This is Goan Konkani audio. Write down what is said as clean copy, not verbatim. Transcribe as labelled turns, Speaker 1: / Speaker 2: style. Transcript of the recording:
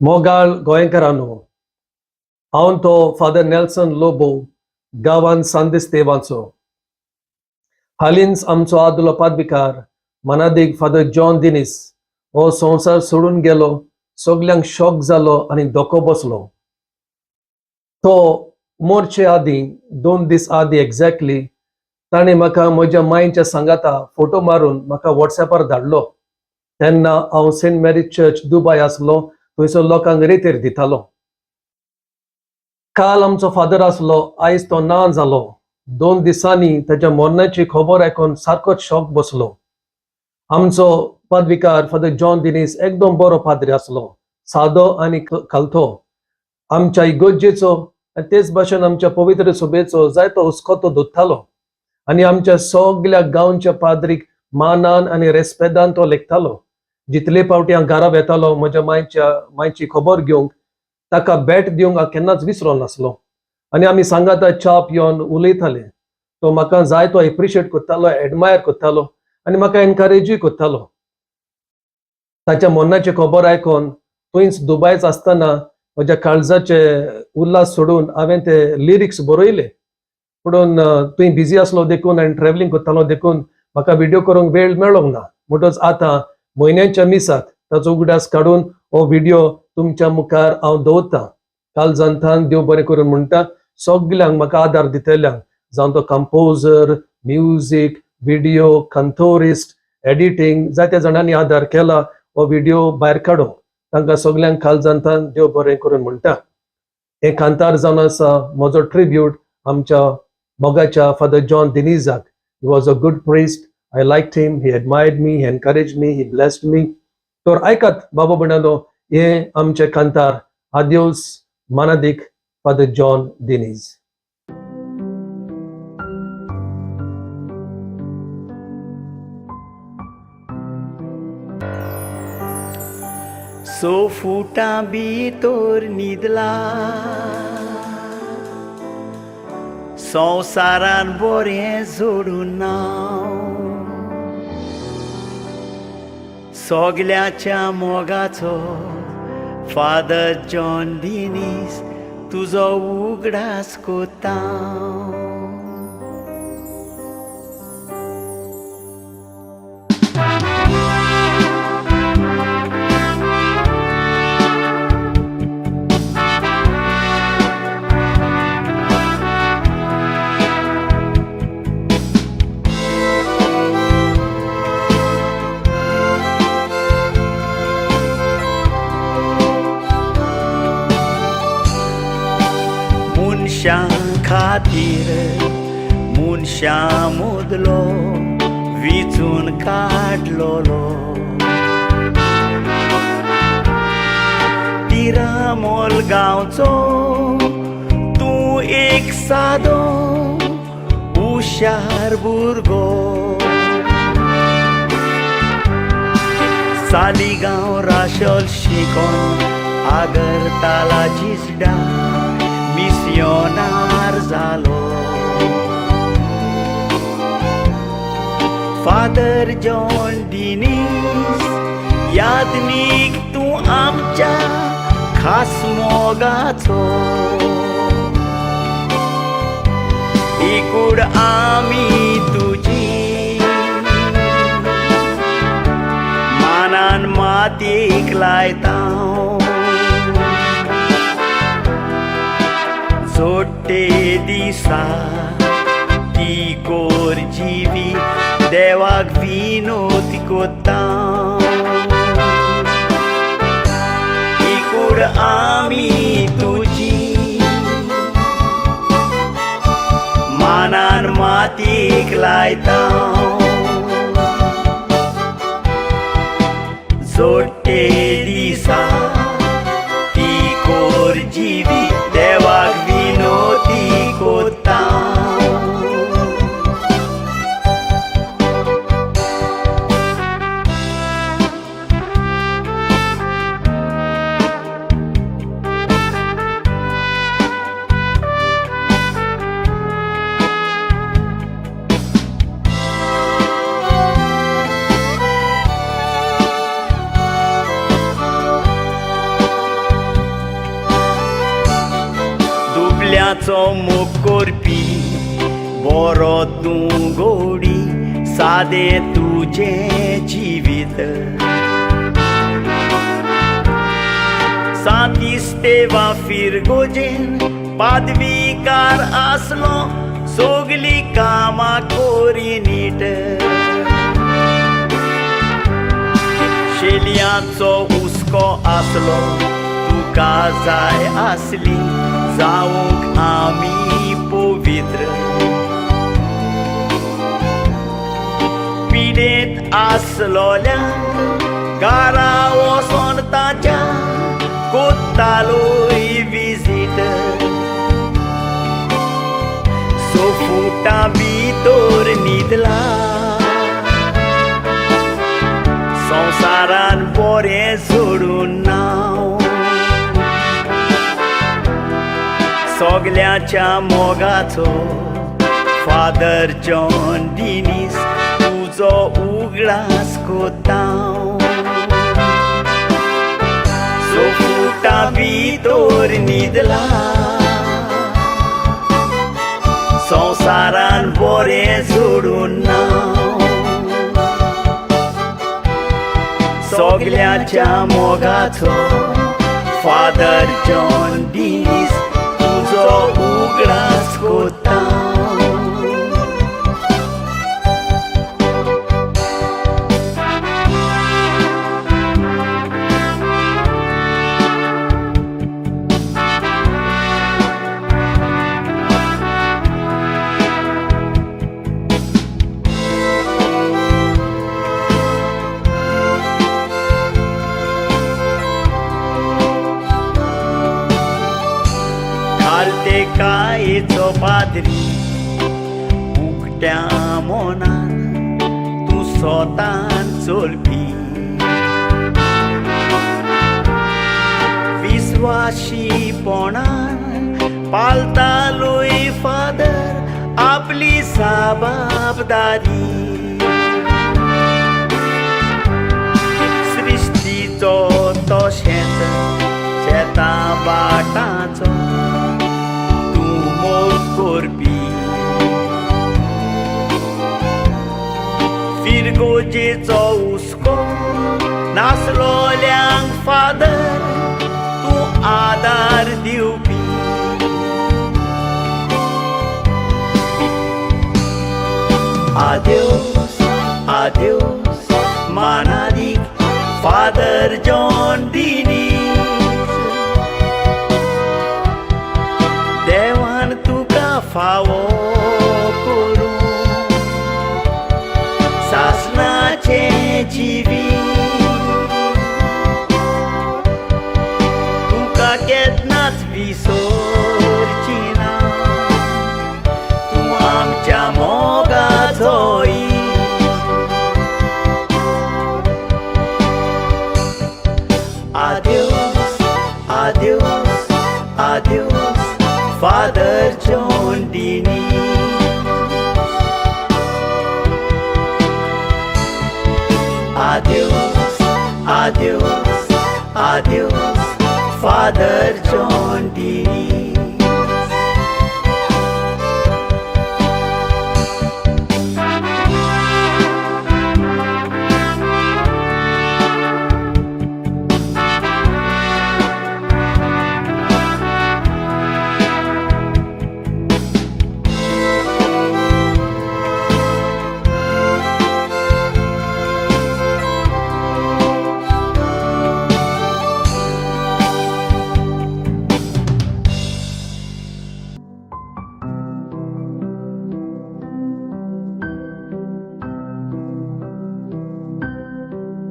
Speaker 1: मोगाळ गोंयकारांनो, हांव तो फादर नेल्सन लोबो, गांवान सांदिस्तेवाचो. हालींच आमचो आदलो पादविकार मनादीक फादर जॉन दिनीस हो संवसार सोडून गेलो. सगल्यांक शॉक जालो आनी धोको बसलो. तो मोरचे आदीं, 2 दीस आदीं एग्जॅक्टली, ताणें म्हाका म्हज्या मांयच्या सांगाता फोटो मारून म्हाका वॉट्सॅपार धाडलो. तेन्ना हांव सेंट मॅरीज चर्च दुबाय आसलो. थंयसर लोकांक रेतेर दितालो. काल आमचो फादर आसलो, आयज तो ना जालो. 2 दिसांनी ताच्या मरणाची खबर आयकून सारकोच शॉक बसलो. आमचो पदविकार फादर जॉन दिनीस एकदम बरो पाद्री आसलो, सादो आनी खालतो. आमच्या इगर्जेचो आनी तेच भाशेन आमच्या पवित्र सभेचो जायतो हुस्को तो धरतालो आनी आमच्या सगल्या गांवच्या पाद्रीक मानान आनी रेस्पेदान तो लेखतालो. जितले फावटी हांव घरा वेतालो म्हज्या मायची खबर घेवंक, ताका भेट दिवंक हांव केन्नाच विसरो नासलो आनी आमी सांगाता च्या पिवन उलयताले. तो म्हाका जाय तो एप्रिशिएट करतालो, एडमायर करतालो आनी म्हाका एनकरेजूय करतालो. ताच्या मरणाची खबर आयकून थंयच दुबायच आसतना म्हज्या काळजाचे उल्हास सोडून हांवें ते लिरिक्स बरयले. पुणून थंय बिजी आसलो देखून आनी ट्रेवलिंग करतालो देखून म्हाका व्हिडिओ करूंक वेळ मेळोंक ना. म्हणटच आतां म्हयन्याच्या मिसाक ताचो उगडास काडून हो व्हिडिओ तुमच्या मुखार हांव दवरतां. काळजांतल्यान देव बरें करून म्हणटा सगल्यांक म्हाका आदार दितल्यांक, जावं तो कंपोजर, म्युजीक, व्हिडिओ, कंतोरिस्ट, एडिटींग, जायत्या जाणांनी आदार केला हो व्हिडिओ भायर काडूंक. तांकां सगल्यांक काळजांतल्यान देव बरें करून म्हणटा. हें कांतार जावन आसा म्हजो ट्रिब्यूट आमच्या मोगाच्या फादर जॉन दिनीजाक. He was a good priest. I like him. He admired me, he encourage me, he blessed me. तर आयकात बाबा भयणांनो, हें आमचें कांतार. आदियोस मानादीक फादर जॉन दिनीज.
Speaker 2: 6 फुटां भितर न्हिदला, संवसारान बरें जोडून नांव. सगल्याच्या मोगाचो फादर जॉन दिनीस, तुजो उगडास कोता. मनशां खातीर मनशां मुदलो विचून काडलोलो, तिरामोल गांवचो तूं एक सादो हुशार भुरगो. सालिगांव राशोल शिकोन आगरताला जिसडा मिसियोनार जालो. फादर जॉन डिनीस, यादनीक तूं आमच्या खास मोगाचो. ही कूड आमी तुजी मानान मातयेक लायता. जोडटे दिसा ती कोर जिवी देवाक विनोती कोता. ही कूड आमी तुजी मानान मातयेक लायता. जोडटे दिसा ती कोर जिवी देवाक विनोती कोता. सगळ्याचो मोग करपी बरो तूं गोडी सादें तुजें जिवीत सांतिस्तेवा फिरगोजेन पादवीकार आसलो सगलीं कामां कोरी नीट शेलयांचो हुस्को आसलो तुका जाय आसली जावंक आमी पवित्र पिडेंत आसलोल्यांक घरा वचोन ताच्या कोत्तालोय विजीट सो फुटां भितर न्हिदला संवसारान बरें सोडून नांव सगल्यांच्या मोगाचो फादर जॉन डिनीस तुजो उगडास कोत्ता सो फुटां भितर न्हिदला संवसारान बरें सोडून नांव सगल्यांच्या मोगाचो फादर जॉन डिनीस तुजो उगडास कोत्ता. घालते कायेचो पाद्री उकट्या मनान तूं सोतान चलपी विस्वाशीपणान पालतालोय फादर आपली जबाबदारी सृश्टीचो तशेंच शेतां भाटांचो तूं मोग करपी फिरगोजेचो हुस्को नासलोल्यांक फादर तूं आदार दिवपी आदेवस आदेवस मानादीक फादर जॉन डिनीस देवान तुका फावो करूं सासणाचें जिवीत तुका केन्नाच विसरची ना तूं आमच्या मोगाचो इश्ट. आदेवस आदेवस आदेवस फादर जॉन डिनीस. आदेवस आदेवस आदेवस फादर जॉन डिनीस.